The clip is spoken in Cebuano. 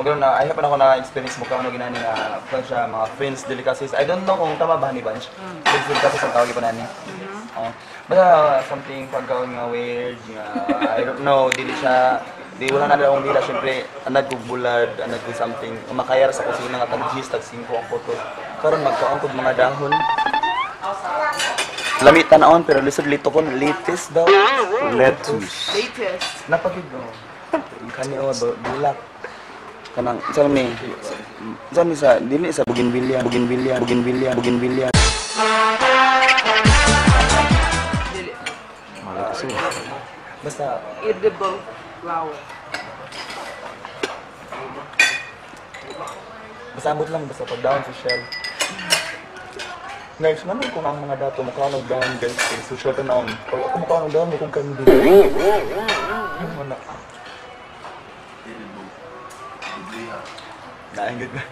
Wag na, ay pa na ako na-experience mo kaano ginani nga kung siya mga friends delicacies. I don't know kung tama ba ni Bunch. Friends delicacies ang tawag pa nani. Oh. Basta something pagkaon nga weird nga I don't know, dili siya di wala na akong dila, syempre anad kog bulad, anad kog something. Makayar sa kusina nga tag 10, tag 5 ang photo. Karon magkaon kog mga dahon. Lami tan-on pero lisod lito ko litis daw. Lettuce. Latest. Napagid oh. Kani oh bulak. Kanang sa ni sa ni sa dili sa bougainvillea, bougainvillea, bougainvillea, bougainvillea. Dili. Wala kasi. Basta Edible flower. Basta ambot lang basta pag down social. Guys, naman kung ang mga dato mukha og down guys, kay social tanawon. Pag ako mukha og down, mukha candy. Yung wala. Nainggit na.